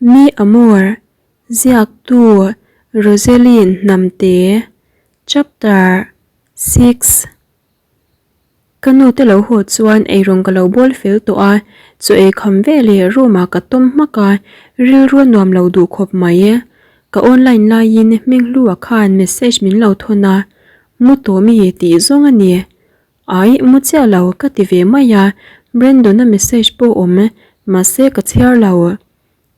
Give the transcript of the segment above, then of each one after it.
Mi Amor, Ziaktu, Roselyn Hnamte, Chapter 6 Ka nu te lo haw chuan eirawng ka lo bawl fel tawh a, chaw ei kham ve leh room ah ka tawm hmak a, rilru a nuam lo duh khawp mai. Ka online laiin Hminghlua khan message min lo thawn a, Mu tawh mi tih zawng a ni. Ai, mu chiah lo ka ti ve mai a, Brandon-a message pawh awm mahse ka chhiar lo.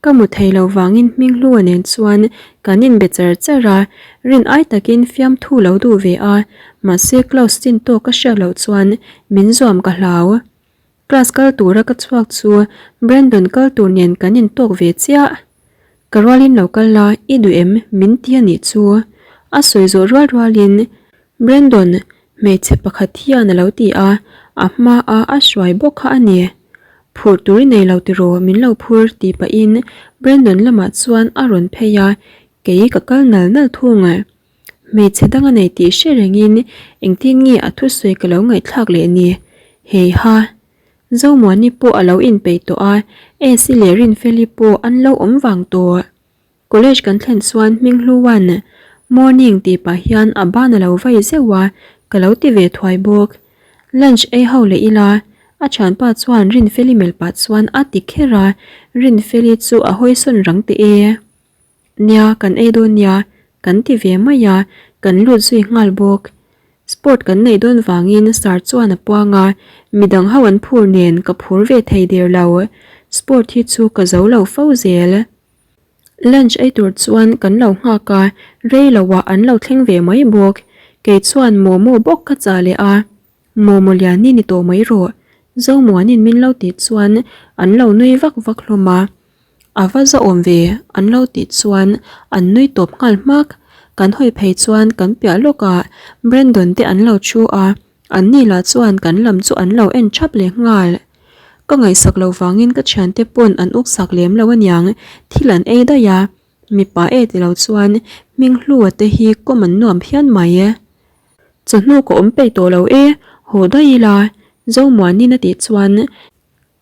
Ka mu thei lo vangin Hminghlua nen chuan kan inbe char char a, rin ai takin fiamthu lo duh ve a, mahse class chin tawk ka hriat loh chuan min zuam ka hlau. Class kal tura ka chhuak chu Brandon kal tur nen kan intawk ve chiah. Ka rualin lo kal la, i duh em? min ti a nih chu. A sawi zawh rual rualin Brandon, hmeichhe pakhat hian a lo ti a, a hmaa a hruai bawk kha a ni. Phurh tur i nei lo tiraw min lo phur tih pahin Brandon lamah chuan a rawn phei a, kei ka kal nal nal thung. Hmeichhe dang a nei tih hre rengin engtin nge a thusawi ka lo ngaihthlak leh ni? Heiha! Zomuani pawh a lo inpeih tawh a, Esi leh Rinfeli pawh an lo awm vang tawh. College kan thlen chuan Hminghluan Morning tih pah hian a ban a lo vai zeuh a, ka lo ti ve thuai bawk. Lunch ei ho leh ila, a thianpa chuan Rinfeli melh pah chuan a ti kher a, Rinfeli chu a hawisawn rang teh e. Nia, kan ei dawn nia, kan ti ve mai a, kan lut zui nghal bawk. Sport kan neih dawn vangin Sir chuan a puang a, midang ho an phur nen ka phur ve thei der lo. Sport hi chu ka zo lo fo zel. Lunch ei tur chuan kan lo nghak a, rei lo ah an lo thleng ve mai bawk. Kei chuan momo bawk ka chah leh a, Momo lian i ni tawh mai rawh, Zomuanin min lo tih chuan an lo nui vak vak hlawm a. A va zahawm ve an lo tih chuan an nui tawp nghal hmak. Kan hawi phei chuan kan piah lawkah Brandon te an lo thu a, An ni lah chuan kan lam chu an lo en thap leh nghal. Ka ngaihsak lo vangin ka thiante pawn an uksak lem lo aniang, thil an ei daih a, mipa e ti lo chuan Hminghlua te hi kawm an nuam phian mai e. Chawhnu ka awm peih tawh lo e, haw daih ila, Zomuanin a tih chuan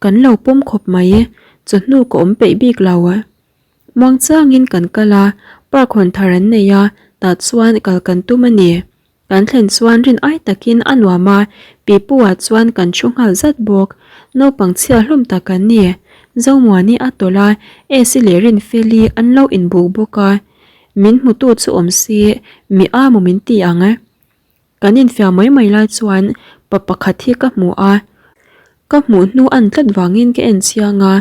kan lo pawm khawp mai, chawhnu ka awm peih bik lo. Muangchangin kan kal a, park hawn thar an nei a, tah chuan kal kan tum a ni. Kan thlen chuan rin ai takin a nuam a, pipu-ah chuan kan thu nghal zat bawk. Naupang chhia hlawm tak kan ni. Zomuani a tawlh a, Esi leh Rinfeli an lo inbuk bawk a. Min hmutu chu awm si, mi a maw min ti ang. Kan infiam mai mai lai chuan pa pakhat hi ka hmu a. Ka hmuh hnu an tlat vangin ka en chiang a,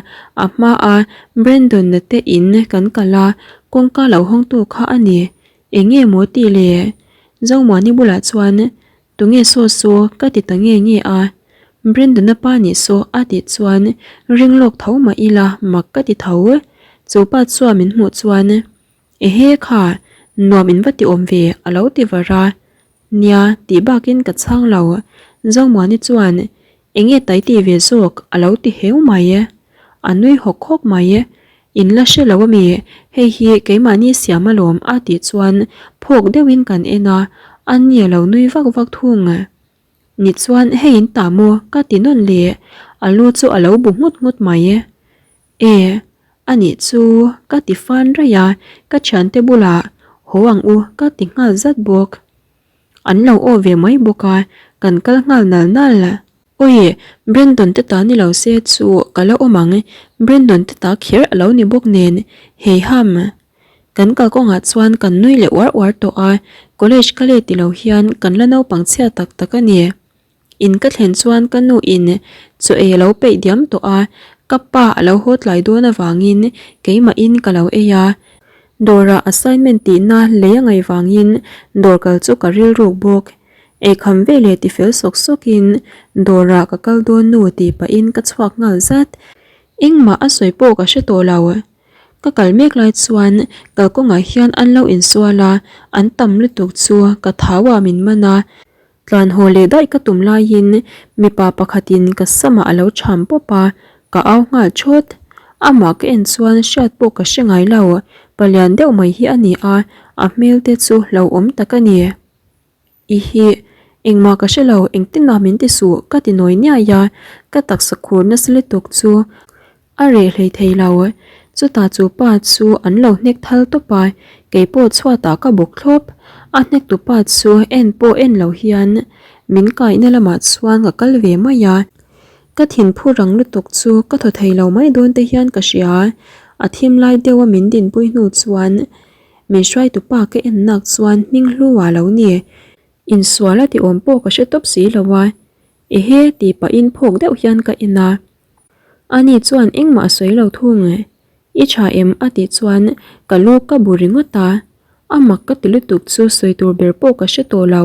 a hmaa Brandon-a te in kan kal a, kawngka lo hawngtu kha a ni. Eng nge maw tih le? Zomuani bulah chuan, Tunge saw saw? ka ti ta nge nge a. Brandon-a pa nih saw a tih chuan ring lawk tho mah ila mak ka ti tho. Chu pa chuan min hmuh chuan, Ehe kha, nuam in va ti awm ve a lo ti var a. Nia, tih bakin ka chhang lo. Zomuani chuan, Enge tai tih ve zawk a lo ti heu mai. A nui hawk hawk mai. In la hre lo ami, hei hi keimahni siam alawm a tih chuan phawk deuhin kan en a, a ni a lo nui vak vak thung. Ni chuan hei in ta maw ka ti nawn le, a lu chu a lo bu nghut nghut mai. E, a nih chu ka ti fan raih a, ka thiante bulah haw ang u ka ti nghal zat bawk. An lo aw ve mai bawk a, kan kal nghal nal nal. Awi, Brandon te ta ni lo se chu ka la awm ang, Brandon te ta kher a lo ni bawk nen, heiham. Kan kalkawngah chuan kan nui leh uar uar tawh a, college ka let ti lo hian kan la naupang chhia tak tak a ni. In ka thlen chuan ka nu in chaw ei a lo peih diam tawh a, ka pa a lo haw tlai dawn avangin keimahin ka lo ei a. Dawrah assignment tihna lei a ngaih vangin dawr kal chu ka rilruk bawk. Eikham veleh tifel sawk sawkin dawrah ka kal dawn nu tih pahin ka chhuak nghal zat. Engmah a sawi pawh ka hre tawh lo. Ka kal mek lai chuan kalkawngah hian an lo insual a, an tam lutuk chu ka thau ah min man a. Tlan haw leh daih ka tum laiin mipa pakhatin ka samah a lo cham pawp a, ka au nghal thawt. Amah ka en chuan hriat pawh ka hre ngai lo, palian deuh mai hi a ni a, a hmel te chu hlauhawm tak a ni. I hi, engmah ka hre lo, engtin mah min ti suh ka ti nawi niai a, ka taksa khur nasa lutuk chu a reh hlei thei lo. Chutah chu pa chu an lo hnek thal tawp a, kei pawh chhuatah ka bawk thlawp. A hnek tu pa chu en pawh en lo hian min kaihna lamah chuan ka kal ve mai a. Ka thinphu rang lutuk chu ka thaw thei lo mai dawn te hian ka hria. A thim lai deuha min dinpui hnu chuan min hruaitu pa ka en nak chuan hming hlu ah lo ni. Insual a ti awm pawh ka hre tawp si lo a. Ehe tih pahin phawk deuh hian ka en a. Ani chuan engmah a sawi lo thung. I tha em? a tih chuan ka lu ka bu ringawt a. A mak ka ti lutuk chu sawi tur ber pawh ka hre tawh lo.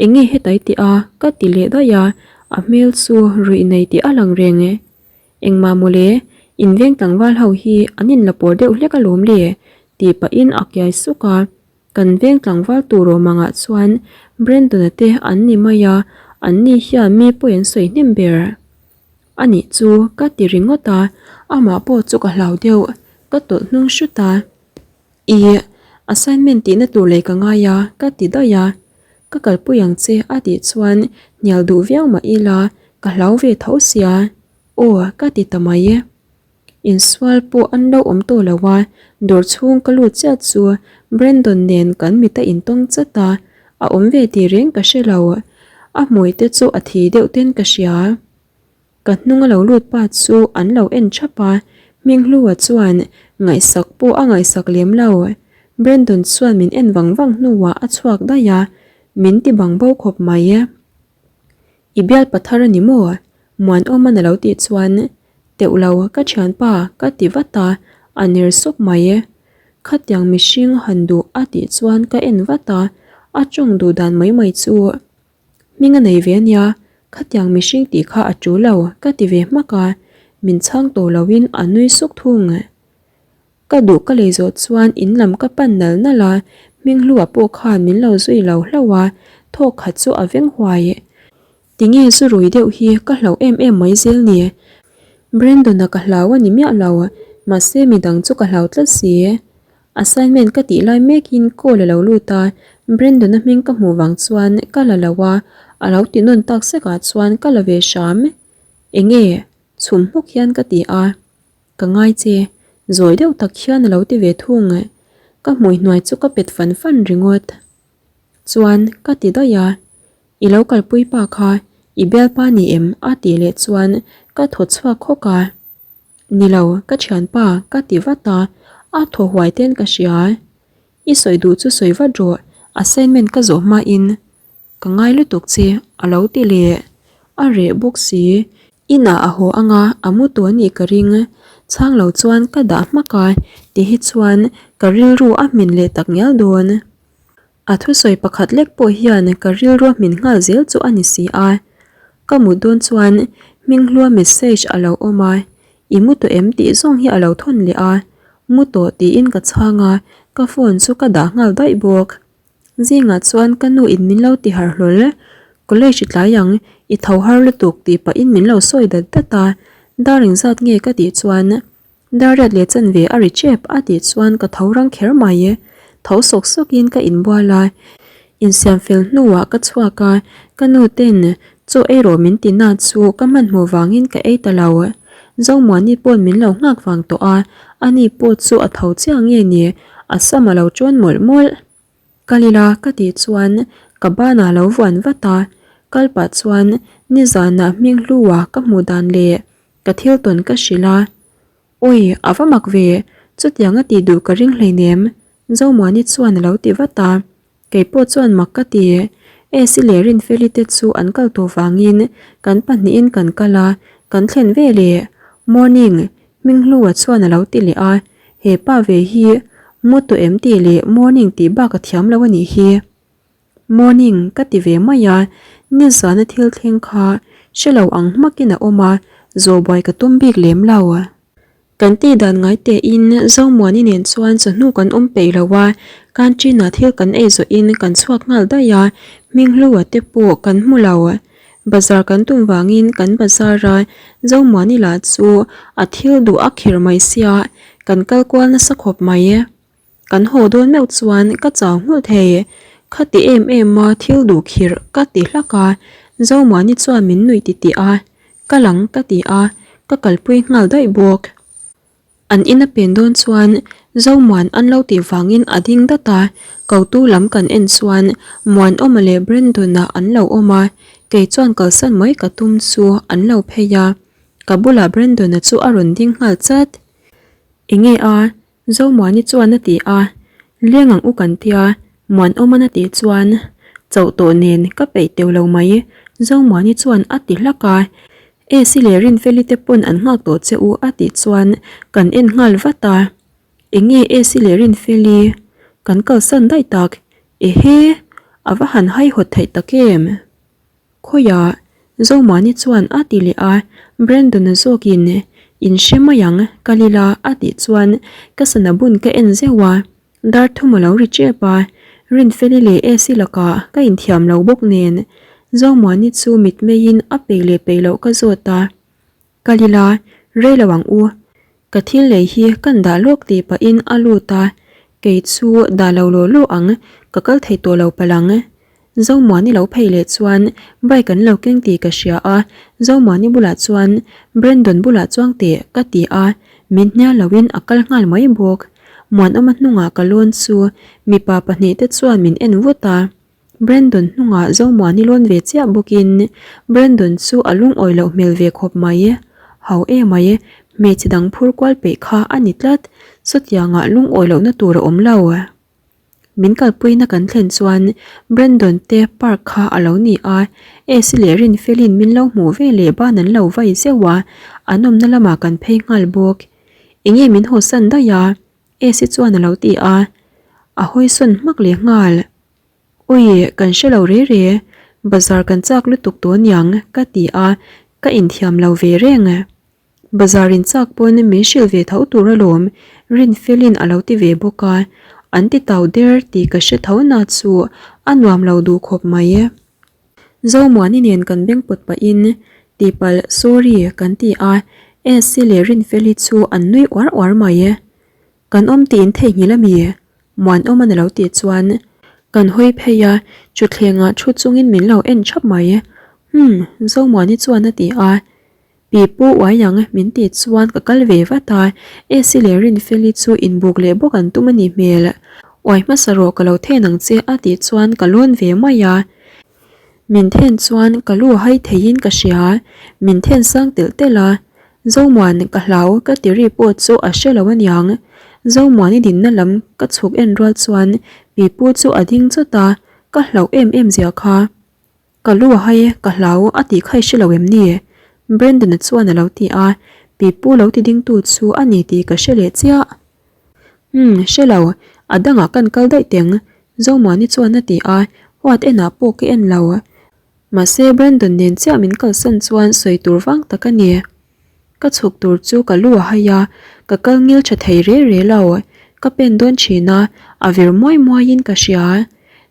Enge hetai tih a? ka ti leh daih a, a hmel chu ruih nei tih a lang reng. Engmah mawle, inveng tlangval ho hi an inla pawr deuh hlek alawm le tih pahin a kiai suk a. Kan veng tlangval tur awm angah chuan Brandon-a te an ni mai a, an ni hian mi pawi an sawi hnem ber. A nih chu ka ti ringawt a, amah pawh chu ka hlau deuh, ka tawlh hnung hrut a. Ih, assignment tihna tur lei ka ngai a, ka ti daih a. Ka kalpui ang che a tih chuan hnial duh viau mah ila ka hlau ve tho sia. Aw, ka ti ta mai e. Insual pawh an lo awm tawh lo a, dawr chhung ka lut chiah chu Brandon nen kan mit a intawng chat a, a awm ve tih reng ka hre lo. A hmui te chu a thi deuh ten ka hria. Ka hnung a lo lut pa chu an lo en thap a, Hminghlua chuan ngaihsak pawh a ngaihsak lem lo. Brandon chuan min en vang vang hnuah a chhuak daih a, min ti bang bo khawp mai. I bial pathar a ni maw? Muanawman a lo tih chuan Teuh lo, ka thianpa ka ti vat a, a ner sawk mai. Khatiang mihring han duh a tih chuan ka en vat a, a tawng duh dan mai mai chu hming a nei ve ania, khatiang mihring tih kha a tul lo ka ti ve hmak a, min chhang tawh loin a nui suk thung. Ka duh ka lei zawh chuan in lam ka pan nal nal a, Hminghlua pawh khan min lo zui lo hlauh a, thawk khat chu a veng huai. Tinge zu rui deuh hi ka hlauh em em mai zel ni? Brandon-a ka hlau a ni miah lo, mahse midang chu ka hlau tlat si. Assignment ka tih lai mekin call a lo lut a, Brandon-a hming ka hmuh vang chuan ka la lo a, a lo ti nawn tak sekah chuan ka la ve hram. Enge? Chhum hmuk hian ka ti a. Ka ngai che, zawi deuh tak hian a lo ti ve thung. Ka hmui hnuai chu ka pet fan fan ringawt. Chuan ka ti daih a, I lo kalpui pa kha i bialpa ni em? a tih leh chuan ka thaw chhuak khawk a. Ni lo, ka thianpa ka ti vat a, a thaw huai ten ka hria. I sawi duh chu sawi vat rawh, assignment ka zawh hmain Ka ngai lutuk che a lo ti leh. A reh bawk si. Inah a haw anga a mu tawh anih ka ring. Chhang lo chuan ka dah hmak a, ti hi chuan ka rilru a hmin leh tak ngial dawn. A thusawi pakhat lek pawh hian ka rilru a hmin nghal zel chu a ni si a. Ka mut dawn chuan Hminghlua message a lo awm a, I mu tawh em tih zawng hi a lo thawn leh a. Mu tawh tiin ka chhang a, ka phone chu ka dah nghal daih bawk. Zingah chuan ka nu in min lo ti harh hlawl, College i tlai ang, i tho har lutuk tih pahin min lo sawi dat dat a, dar engzat nge ka tih chuan Dar riat leh chanve a ri chep a tih chuan ka tho rang kher mai. Tho sawk sawkin ka inbual a, insiam fel hnuah ka chhuak a, ka nu ten chaw ei rawh min ti na chu ka hmanhmawh vangin ka ei ta lo. Zomuani pawn min lo nghak vang tawh a, ani pawh chu a tho chiah nge ni, a sam a lo ṭawn mawlh mawlh. Kal ila ka tih chuan ka banah lo vuan vat a, kal pah chuan nizanah hming hlua ka hmuh dan leh ka thil tawn ka hrilh a. Awi, a va mak ve, chutiang a tih duh ka ring hleinem, Zomuani chuan a lo ti vat a. Kei pawh chuan mak ka ti. Esi leh Rinfeli te chu an kal tawh vangin kan pahnihin kan kal a, kan thlen ve leh. Morning, Hminghlua chuan a lo ti leh a, he pa ve hi mu tawh em tih leh morning tih bak a thiam lo a nih hi. Morning ka ti ve mai a, nizana thil thleng kha hre lo ang hmakin a awm a, zawhbuai ka tum bik lem lo. Kan tih dan ngai tein Zomuani nen chuan chawhnu kan awm peih lo a, canteen ah thil kan ei zawhin kan chhuak nghal daih a, Hminghlua te pawh kan hmu lo. Bazar kan tum vangin kan bazar a, Zomuani lah chu a thil duh a khir mai sia, kan kal kual nasa khawp mai. Kan haw dawn meuh chuan ka chau nghulh thei. Khati em em a thil duh khirh ka ti hlak a, Zomuani chuan min nuih titih a, ka lang ka ti a, ka kalpui nghal daih bawk. An ina pen dawn chuan Zomuan an lo tih vangin a ding dat a, kotu lam kan en chuan Muanawma leh Brandon-a an lo awm a, kei chuan kalsan mai ka tum chu an lo phei a, ka bulah Brandon-a chu a rawn ding nghal chat. Enge a? Zomuani chuan a ti a, Leng ang u kan tia, Muanawman a tih chuan chauh tawh nen ka peih teuh lo mai, Zomuani chuan a ti hlak a, Esi leh Rinfeli te pawn an nghak tawh che u a tih chuan kan en nghal vat a, Enge Esi leh Rinfeli kan kalsan daih tak, ehe, a va han haihawt theih tak em? Khawiah? Zomani chuan a ti leh a, Brandon-a zawkin, In hre mai ang, kal ila a tih chuan ka sana bun ka en zeuh a, dar thum a lo ri tep a, Rinfeli leh Esi lakah ka inthiam lo bawk nen Zomuani chu mitmeiin a peih leh peih loh ka zawt a. Kal ila, rei lo ang u. Ka thil lei hi kan dah lawk tih pahin a lut a, kei chu dah lo law law ang, ka kal thei tawh lo palh ang. Zomuani lo phei leh chuan bike an lo keng tih ka hria a, Zomuani bulah chuan Brandon bulah chuang teh ka ti a, min hnial loin a kal nghal mai bawk. Muanawma hnungah ka lawn chu mipa pahnihte chuan min en vut a. Brandon hnungah Zomuani lawn ve chiah bawkin Brandon chu a lungawi loh hmel ve khawp mai. Ho e mai, hmeichhe dang phur kual peih kha a ni tlat, sawtiangah lungawi lohna tur a awm lo. Min kalpuina kan thlen chuan Brandon te park kha a lo ni a, Esi leh Rinfelin min lo hmuh ve leh ban an lo vai zeuh a, an awmna lamah kan phei nghal bawk. Enge min hawsan daih a? Esi chuan a lo ti a, a hawisawn hmak leh nghal. Ui, kan hre lo re re, bazar kan chak lutuk tawh aniang ka ti a, ka inthiam lo ve reng. Bazar in chak pawn min hrilh ve tho tur alawm, Rinfelin a lo ti ve bawk a, an ti tau der tih ka hre tho na chu a nuam lo duh khawp mai. Zomuani nen kan beng pawt pahin tihpalh sorry kan ti a, Esi leh Rinfeli chu an nui uar uar mai. Kan awm tih in theihnghilh a mi? Muanawman a lo tih chuan kan hawi phei a, thutthlengah thu chungin min lo en thap mai. Umm, Zomuani chuan a ti a, Pi pu uai ang min tih chuan ka kal ve vat a, Esi leh Rinfeli chu inbuk leh bawk an tum a nih hmel. Uai hmasa rawh ka lo then ang che a tih chuan ka lawn ve mai a. Min then chuan ka lu hai theiin ka hria, min then sang telh telh a. Zomuan ka hlau ka ti ri pawh chu a hre lo aniang. Zomuan i dinna lam ka chhuk en rual chuan pi pu chu a ding chawt a, ka hlauh em em zia kha. Ka lu a hai e, ka hlau a tih kha i hre lo em ni? Brandon-a chuan a lo ti a, pipu lo ti dingtu chu a ni tih ka hre leh chiah. Umm, hre lo, a dangah kan kal daih teng, Zomuani chuan a ti a, huat enah pawh ka en lo. Mahse Brandon nen chiah min kalsan chuan sawi tur vang tak a ni. Ka chhuk tur chu ka lu a hai a, ka kal ngil tha thei re re lo. Ka pen dawn thin a, a vir muai muaiin ka hria.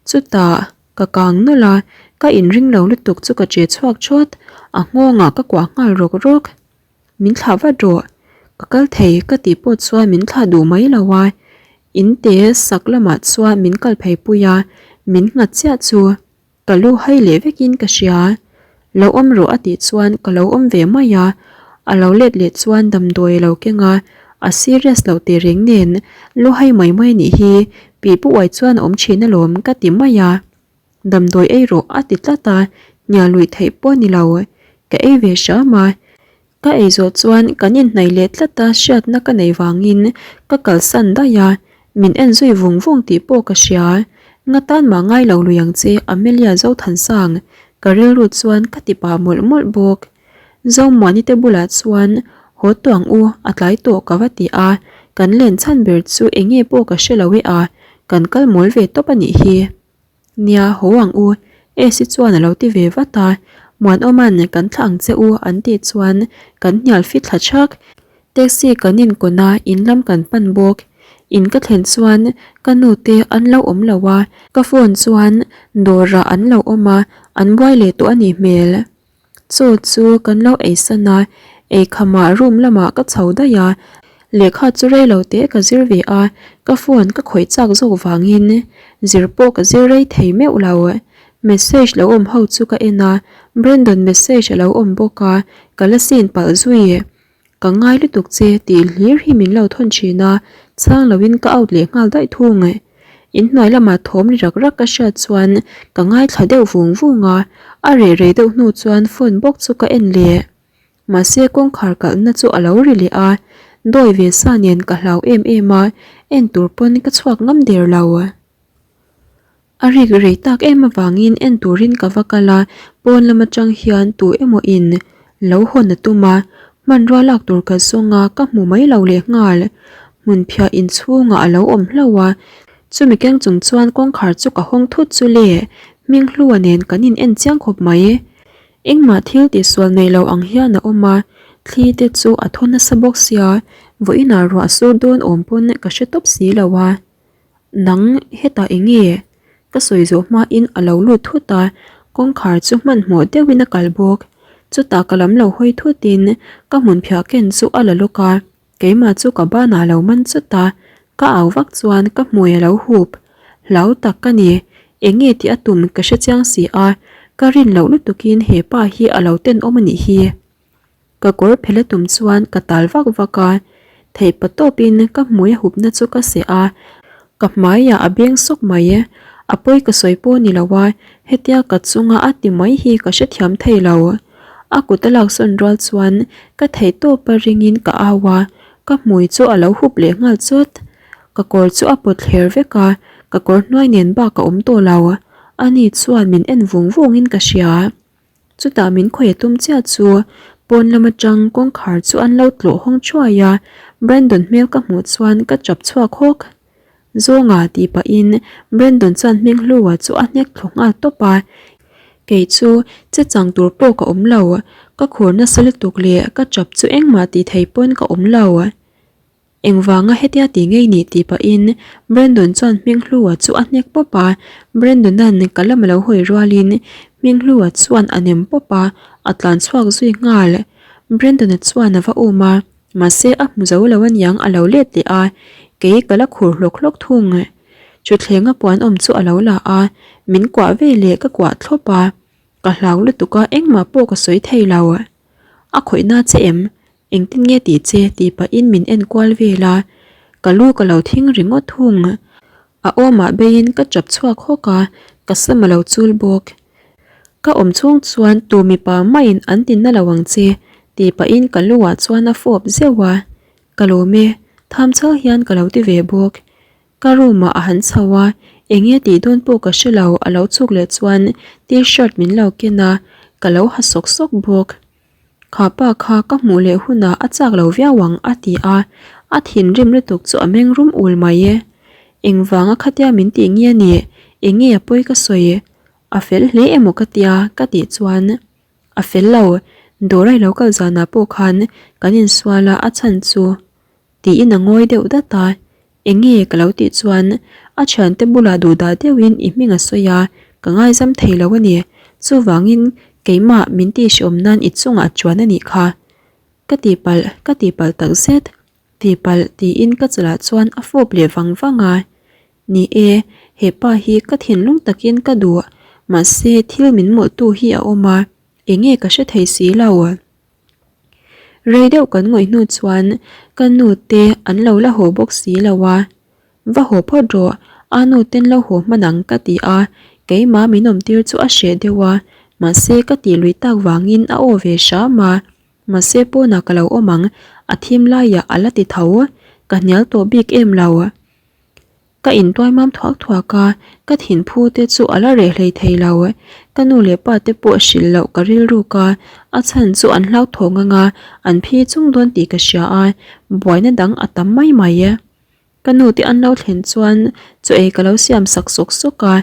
Chutah. Ka kang nawlh a, ka inring lo lutuk chu ka che chhuak thawt, a nghawngah ka kuah nghal rawk rawk. Min thlah vat rawh, ka kal thei ka tih pawh chuan min thlah duh mai lo a, in te sak lamah chuan min kal phei pui a, min nghat chiah chu ka lu hai leh vekin ka hria. Lo awm rawh a tih chuan ka lo awm ve mai a, a lo let leh chuan damdawi a lo keng a, a serious loh teh reng nen lu hai mai mai anih hi pi pu uai chuan a awm thin alawm ka ti mai a, damdawi ei rawh a ti tlat a, hnial luih theih pawh a ni lo, ka ei ve hram a. Ka ei zawh chuan kan inhnaih leh tlat a hriatna ka neih vangin ka kalsan daih a, min en zui vung vung tih pawh ka hria. Nga tan mah ngai lo lui ang che Amelia Zothansang, ka rilru chuan ka ti pah mawlh mawlh bawk. Zomuani te bulah chuan haw tawh ang u, a tlai tawh ka va ti a, kan len chhan ber chu enge pawh ka hre lo e a, kan kal mawl ve tawp a nih hi. Nia, haw ang u, Esi chuan a lo ti ve vat a, Muanawma'n kan thlah ang che u an tih chuan kan hnial fit thla thak. Taxi kan inkawn a, in lam kan pan bawk. In ka thlen chuan ka nu te an lo awm lo a, ka phone chuan dawrah an lo awm a, an buai leh tawh a nih hmel. Chaw chu kan lo ei san a, eikhamah room lamah ka chho daih a, lehkha chu rei lo teh ka zir ve a, ka phone ka khawih chak zawk vangin zir pawh ka zir rei thei meuh lo. Message lo awm ho chu ka en a, Brandon message a lo awm bawk a, ka la sin palh zui. Ka ngai lutuk che tih hlir hi min lo thawn thin a, chhang loin ka out leh nghal daih thung. Inhnuai lamah thawm ri rak rak ka hriat chuan ka ngaithla deuh vung vung a, a reh rei deuh hnu chuan phone bawk chu ka en leh. Mahse kawngkhar kalhna chu a lo ri leh a, dawi ve sa nen ka hlau em em a, en tur pawn ka chhuak ngam der lo. A rik rei tak em avangin en turin ka va kal a, pawn lam atang hian tu emaw in lo hawn a tum a, hmanrua lak tur ka zawng a, ka hmu mai lo leh nghal. Hmunphiah inchhungah a lo awm hlauh a, chumi keng chung chuan kawngkhar chu ka hawng thut chu le, Hminghlua nen kan in en chiang khawp mai. Engmah thil tihsual nei lo ang hian a awm a, thli te chu a thaw nasa bawk sia, vawiinah ruah sur dawn awm pawn ka hre tawp si lo a. Nang hetah eng nge? Ka sawi zawh hmain a lo lut thut a, kawngkhar chu hmanhmawh deuhin a kal bawk. Chutah ka lam lo hawi thutin ka hmun phiah ken chu a la lawk a, keimah chu ka banah a lo man chut a, ka au vak chuan ka hmui a lo hup. Hlau tak ka ni, eng nge tih a tum ka hre chiang si a, ka rin loh lutukin he pa hi a lo tenawm a nih hi. Ka kawr phel a tum chuan ka tal vak vak a, theih pa tawpin ka hmui a hupna chu ka seh a, ka hmaiah a beng sawk mai. A pawi ka sawi pawh ni lo a, hetia ka chunga a ti mai hi ka hrethiam thei lo. A kut a laksawn rual chuan ka theih tawpa ringin ka au a, ka hmui chu a lo hup leh nghal chawt. Ka kawr chu a pawt thler vek a, ka kawr hnuai nen bak a awm tawh lo. Ani chuan min en vung vungin ka hria. Chutah min khawih a tum chiah chu pawn lam atang kawngkhar chu an lo tlawh hawng thuai a, Brandon hmel ka hmuh chuan ka chap chhuak hawk. Zawnga tih pahin Brandon chuan hming hlua chu a hnek thlu nghal tawp a, kei chu che chang tur pawh ka awm lo, ka khur nasa lutuk leh ka chap chu engmah tih thei pawn ka awm lo. Engvanga hetia ti ngei nih tih pahin Brandon chuan Hminghlua chu a hnek pawp a, Brandon-a'n ka lam a lo hawi rualin Hminghlua chuan a nem pawp a, a tlan chhuak zui nghal. Brandon-a chuan a va um a, mahse a hmu zo lo aniang a lo let leh a, kei ka la khur hlawk hlawk thung. Thuthlenga puan awm chu a lo la a, min kuah ve leh ka kuah thlawp a, ka hlau lutuk a engmah pawh ka sawi thei lo. A khawihna che em? Engtin nge tih che tih pahin min en kual vel a, ka lu ka lo thing ringawt thung. A awmah beiin ka chap chhuak hawk a, ka sam a lo chul bawk. Ka awm chhung chuan tu mipa maiin an ti na lo ang che tih pahin ka lu ah chuan a fawp zeuh a, ka lawm e, tham chhal hian ka lo ti ve bawk. Ka room ah a han chho a, enge tih dawn pawh ka hre lo, a lo chhuk leh chuan t-shirt min lo ken a, ka lo ha sawk sawk bawk. Kha pa kha ka hmuh leh hunah a chak lo viau ang a ti a, a thinrim lutuk chu a meng rum ul mai e. Engvanga khatia min tih nge a nih? Enge a pawi ka sawi? A fel hle emaw ka tia ka tih chuan a fel lo, Dora i lo kal zanah pawh khan kan insual a a chhan chu tiin a ngawi deuh dat a, Enge ka lo tih chuan a thiante bulah duhdah deuhin i hming a sawi a, ka ngaizam thei lo a ni. Chuvangin keimah min tihhreawm nan i chungah a chuan a nih kha. Ka tihpalh, ka tihpalh tak zet. Tihpalh tiin ka chalah chuan a fawp leh vang vang a. Ni e, he pa hi ka thinlung takin ka duh, mahse thil min mawlhtu hi a awm a, enge ka hre thei si lo. Rei deuh kan ngawih hnu chuan ka nu te an lo la haw bawk si lo a, Va haw phawt rawh, a nu ten lo haw hman ang ka ti a, keimah min awm tir chu a hreh deuh a, mahse ka tih luih tak vangin a aw ve hram a, mahse pawnah ka lo awm ang, a thim laiah a la ti tho, ka hnial tawh bik em lo. Ka intuai mam thuak thuak a, ka thinphu te chu a la reh hlei thei lo. Ka nu leh pa te pawh hrilh loh ka rilruk a, a chhan chu an hlauthawng ang a, an phi chung dawn tih ka hria a, buaina dang a tam mai mai. Ka nu te an lo thlen chuan chaw ei ka lo siam sak sawk sawk a,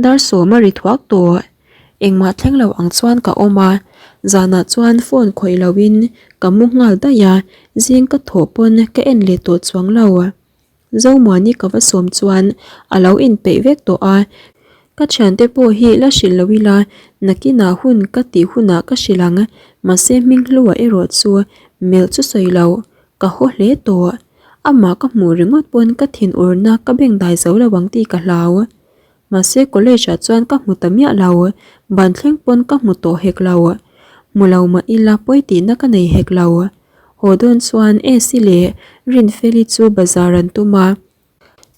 dar sawm a ri thuak tawh. Engmah thleng lo ang chuan ka awm a, zanah chuan phone khawih loin ka mu nghal daih a, zing ka thawh pawn ka en leh tawh chuang lo. Zomuani ka va sawm chuan a lo inpeih vek tawh a, ka thiante pawh hi la hrilh lo ila nakinah hun ka tih hunah ka hrilh ang, mahse Hminghlua erawh chu melh chu sawi lo, ka haw hle tawh. Amah ka hmuh ringawt pawn ka thinurna ka bengdai zo lo ang tih ka hlau. Mahse college ah chuan ka hmu ta miah lo, ban thleng pawn ka hmu tawh hek lo. Hmu lo mah ila pawi tihna ka nei hek lo. Haw dawn chuan Esi leh Rinfeli chu bazar an tum a.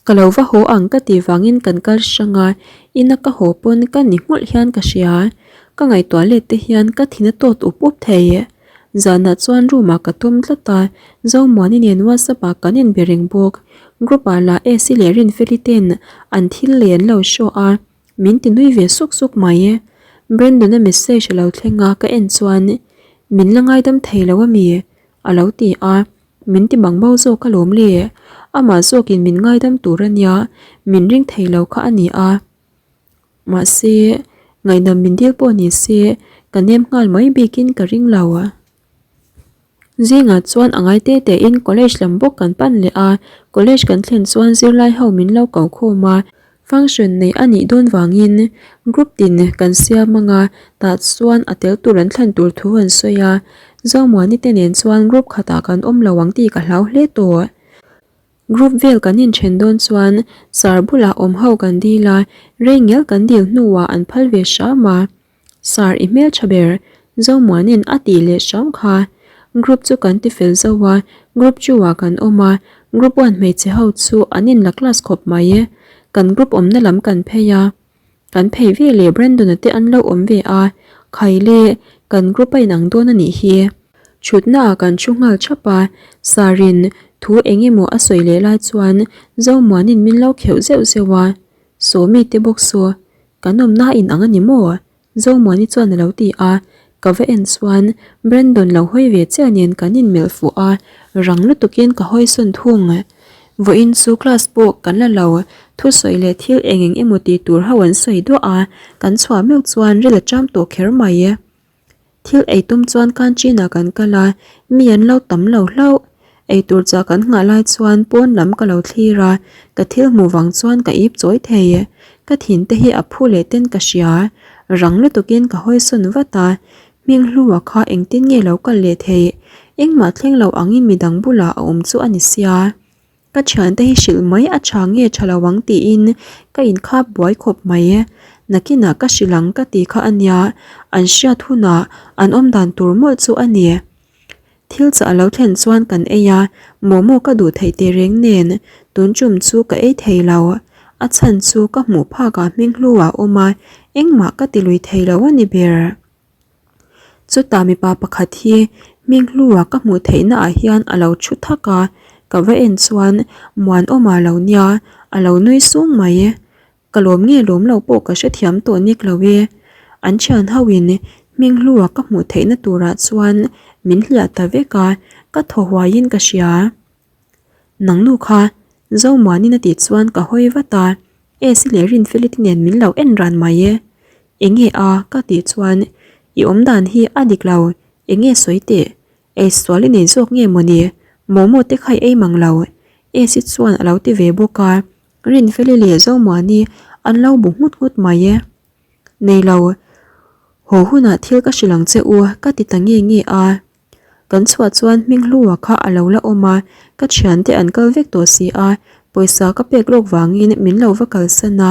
Ka lo va haw ang ka tih vangin kan kal hrang a, ina ka haw pawn ka ni nghulh hian ka hria. Ka ngaihtuah let te hian ka thin a tawt up up thei. Zanah chuan room ah ka tum tlat a, Zomuani nen WhatsApp ah kan inbe reng bawk. Group ah lah Esi leh Rinfeli ten an thil lei an lo show a, min ti nui ve suk suk mai. Brandon-a message a lo thleng a, ka en chuan min la ngaidam thei lo ami? a lo ti a. Min ti bang bo zawk alawm le, amah zawkin min ngaidam tur a nia, min ring thei lo kha a ni a. Mahse, ngaihnam min dil pawh ni se, ka nem nghal mai bikin ka ring lo. Zingah chuan a ngai te tein college lam bawk kan pan leh a, college kan thlen chuan zirlai ho min lo ko khawm a, Function neih a nih dawn vangin group tin kan siam ang a, tah chuan a tel tur an thlan tur thu an sawi a. Zomuani te nen chuan group khatah kan awm lo ang tih ka hlau hle tawh. Group vel kan inthen dawn chuan sar bulah awm ho kan dil a, rei ngial kan dil hnuah an phal ve hram a. Sir i hmeltha ber, Zomuanin a tih leh hram kha. Group chu kan ti fel zo a, group two ah kan awm a, group one hmeichhe ho chu an inla class khawp mai e. Kan group awmna lam kan phei a, kan phei ve leh Brandon-a te an lo awm ve a, Khaile, kan group a inang dawn a nih hi. Thutna ah kan thu nghal thap a, Sir-in thu eng emaw a sawi leh lai chuan Zomuanin min lo kheuh zeuh zeuh a, Sawmi te bawk saw Kan awmna a inang a ni maw? Zomuani chuan a lo ti a, ka va en chuan Brandon lo hawi ve chiah nen kan inmelh fuh a, rang lutukin ka hawi sawn thung. Vawiin chu class pawh kan la lo, thusawi leh thil eng eng emaw tih tur ho an sawi duah a, kan chhuah meuh chuan ril a ṭam tawh kher mai. Thil ei tum chuan canteen ah kan kal a, mi an lo tam lo hlauh. Ei tur chah kan nghah lai chuan pawn lam ka lo thlir a, ka thil hmuh vang chuan ka ip chawi thei. Ka thin te hi a phu leh ten ka hria. Rang lutukin ka hawi sawn vat a, Hminghlua kha engtin nge lo kal leh theih? Engmah thleng lo angin midang bulah a awm chu a ni sia. Ka thiante hi hrilh mai a tha nge tha lo ang tiin ka inkhap buai khawp mai. Nakinah ka hrilh ang ka ti kha a nia, an hriat hunah an awm dan tur mawlh chu a ni. Thil chah a lo thlen chuan kan ei a, momo ka duh theih tehreng nen tun tum chu ka ei thei lo. A chhan chu ka hmuh phakah hming hlu ah awm a, engmah ka ti lui thei lo a ni ber. Chutah mipa pakhat hi Hminghlua ka hmuh theihna ah hian a lo thu thak a, ka va en chuan Muanawma lo nia, a lo nui sung mai. Ka lawm nge lawm lo pawh ka hrethiam tawh nik lo e. An thian ho in Hminghlua ka hmuh theihna turah chuan min hliah ta vek a, ka thaw huai in ka hria. Nang nu kha Zomuanin a tih chuan ka hawi vat a, Esi leh Rinfeli te nen min lo en ran mai e. Enge a? ka tih chuan I awm dan hi a dik lo, enge sawi teh? Ei sual i nei zawk nge mawni? Momo te kha i ei mang lo Esi chuan a lo ti ve bawk a, Rinfeli leh Zomuani an lo bu nghut nghut mai e. Nei lo, haw hunah thil ka hrilh ang che u ka ti ta nge nge a. Kan chhuah chuan Hminghlua kha a lo la awm a, ka thiante an kal vek tawh si a, pawisa ka pek lawk vangin min lo va kalsan a,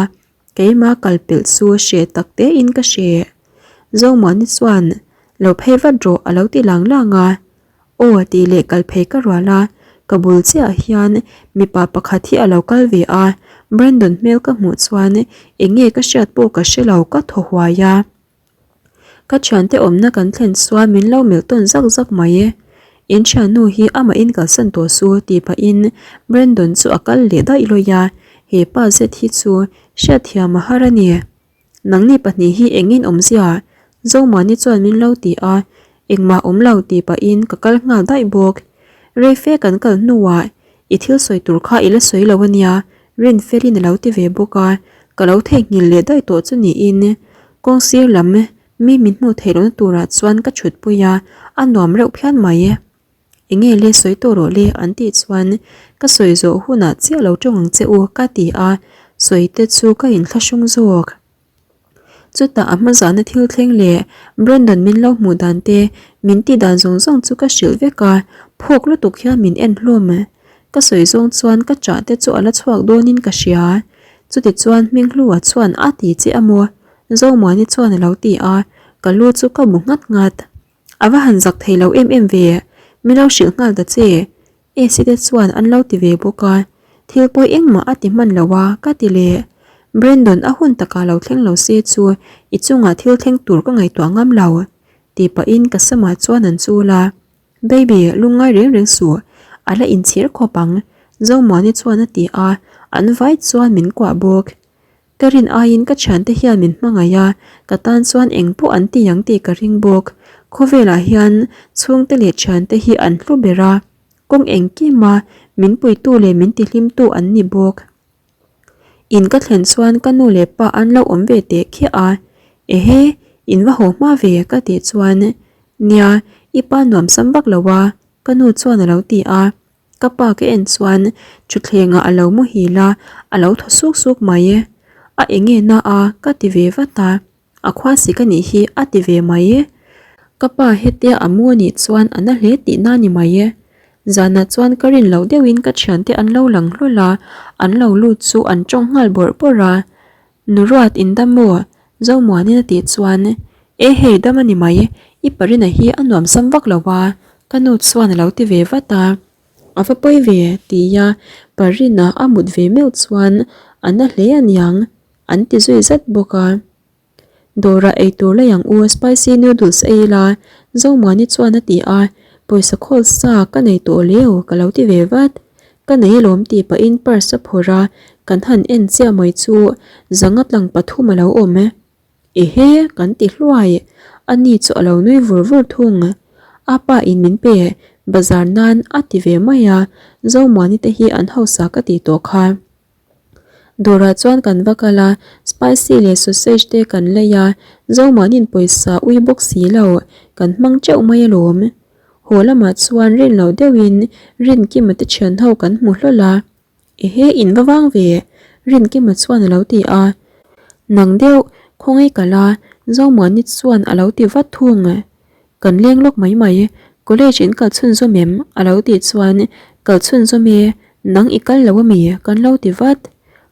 keimah kal pelh chu hreh tak tein ka hreh. Zomuani chuan, Lo phei vat rawh a lo ti lang lang a. Aw tih leh kal phei ka rual a, ka bul chiah hian mipa pakhat hi a lo kal ve a, Brandon hmel ka hmuh chuan eng nge ka hriat pawh ka hre lo ka thaw huai a. Ka thiante awmna kan thlen chuan min lo melh tawn zak zak mai e. In thiannu hi amah in kalsan tawh su tih pahin Brandon chu a kal leh daih lawih a, he pa zet hi chu hriatthiam a har a ni. Nangni pahnih hi engin awmzia? Zomuani chuan min lo ti a, engmah awm lo tih pahin ka kal nghal daih bawk. Reife kan kal hnuah I thil sawi tur kha i la sawi lo a nia, Rinfelin a lo ti ve bawk a, ka lo theihnghilh leh daih tawh chu niin kawng sir lam mi min hmuh theih lohna turah chuan ka chhutpui a, a nuam reuh phian mai. Enge le sawi tawh rawh le an tih chuan ka sawi zawh hunah chiah lo tawng ang che u ka ti a, sawi te chu ka inthlahrung zawk. Chutah a hma zahna thil thleng leh Brandon min lo hmuh dan te, min tih dan zawng zawng chu ka hrilh vek a, phawk lutuk hian min en hlawm. Ka sawi zawng chuan ka chah te chu a la chhuak dawnin ka hria. Chutichuan Hminghlua chuan a ti che a maw? Zomuani chuan a lo ti a, ka lu chu ka bu nghat nghat. A va han zak thei lo em em ve. Min lo hrilh nghal ta che. Esi te chuan an lo ti ve bawk a, thil pawi engmah a ti hman lo a ka ti leh. Brandon a hun takah lo thleng lo se chu i chungah thil thleng tur ka ngaihtuah ngam lo tih pahin ka samah chuan an chul a. Baby, lungngai reng reng suh, a la inchhir khawp ang Zomuani chuan a ti a, an vai chuan min kuah bawk. Ka rin aiin ka thiante hian min hmangaih a, ka tan chuan eng pawh an ti ang tih ka ring bawk. Khawvelah hian chhungte leh thiante hi an hlu ber a, kawng engkima min puitu leh min tihlimtu an ni bawk. In ka thlen chuan ka nu leh pa an lo awm ve teh khiah a, Ehe, in va haw hma ve ka tih chuan, Nia, i pa nuamsam vak lo a, ka nu chuan a lo ti a. Ka pa ka en chuan thutthlengah a lo muhil a, a lo thaw suk suk mai. A enge na a ka ti ve vat a, a khua sik a nih hi a ti ve mai. Ka pa hetia a mu a nih chuan a na hle tihna a ni mai. Zanah chuan ka rin loh deuhin ka thiante an lo lang hlawl a, an lo lut chu an tawng nghal bawrh bawrh a. Nuruat in dam maw? Zomuanin a tih chuan, E hei dam a ni mai, i parina hi a nuam sam vak lo a, ka nu chuan a lo ti ve vat a. A va pawi ve, tia parina a mut ve meuh chuan a na hle a niang, an ti zui zat bawk a. Dawrah eitur lei ang u, spicy noodles ei ila, Zomuani chuan a ti a, pawisa khawl sa ka nei tawh leu ka lo ti ve vat. Ka nei alawm tih pahin purse a phawrh a, kan han en chiah mai chu zanga tlang pathum a lo awm e. Ehe, kan ti hluai, ani chu a lo nui vur vur thung. A pa in min pe, bazar nan a ti ve mai a, Zomuani te hi an hausa ka tih tawh kha. Dawrah chuan kan va kal a, spicy leh sausage te kan lei a, Zomuanin pawisa ui bawk si lo, kan hmang teuh mai alawm. Haw lamah chuan rin loh deuhin Rinkima te thian ho kan hmu hlawl a, Ehe in va vang ve Rinkima chuan a lo ti a, Nang deuh khawngaih kal a Zomuani chuan a lo ti vat thung. Kan leng lawk mai mai, college in kal chhunzawm em? a lo tih chuan Kal chhunzawm e, nang i kal lo ami? kan lo ti vat.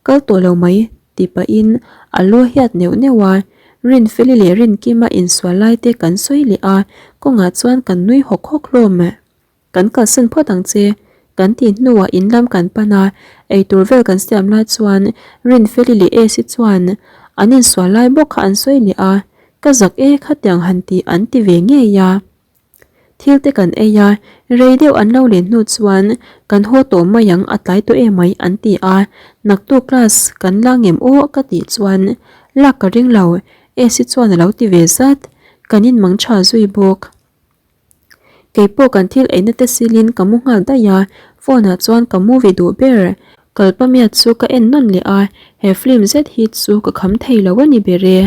Kal tawh lo mai tih pahin a lu a hiat neuh neuh a, Rinfeli leh Rinkima insual lai te kan sawi leh a, kawngah chuan kan nui hawk hawk hlawm. Kan kalsan phawt ang che, kan tih hnuah in lam kan pan a, eitur vel kan siam lai chuan Rinfeli leh Esi chuan an insual lai bawk kha an sawi leh a, ka zak e khatiang han tih an ti ve ngei a. Thil te kan ei a, rei deuh an lo len hnu chuan kan haw tawh mai ang a tlai tawh emai an ti a, naktuk class kan la ngem aw ka tih chuan lak ka ring lo, Esi chuan a lo ti ve zat, kan inmang tha zui bawk. Keipawh kan thil eina te silin ka mu nghal daih a, phone ah chuan ka movie duh ber Kalpamiat chu ka en nawn leh a, he film zet hi chu ka kham thei lo a ni ber e.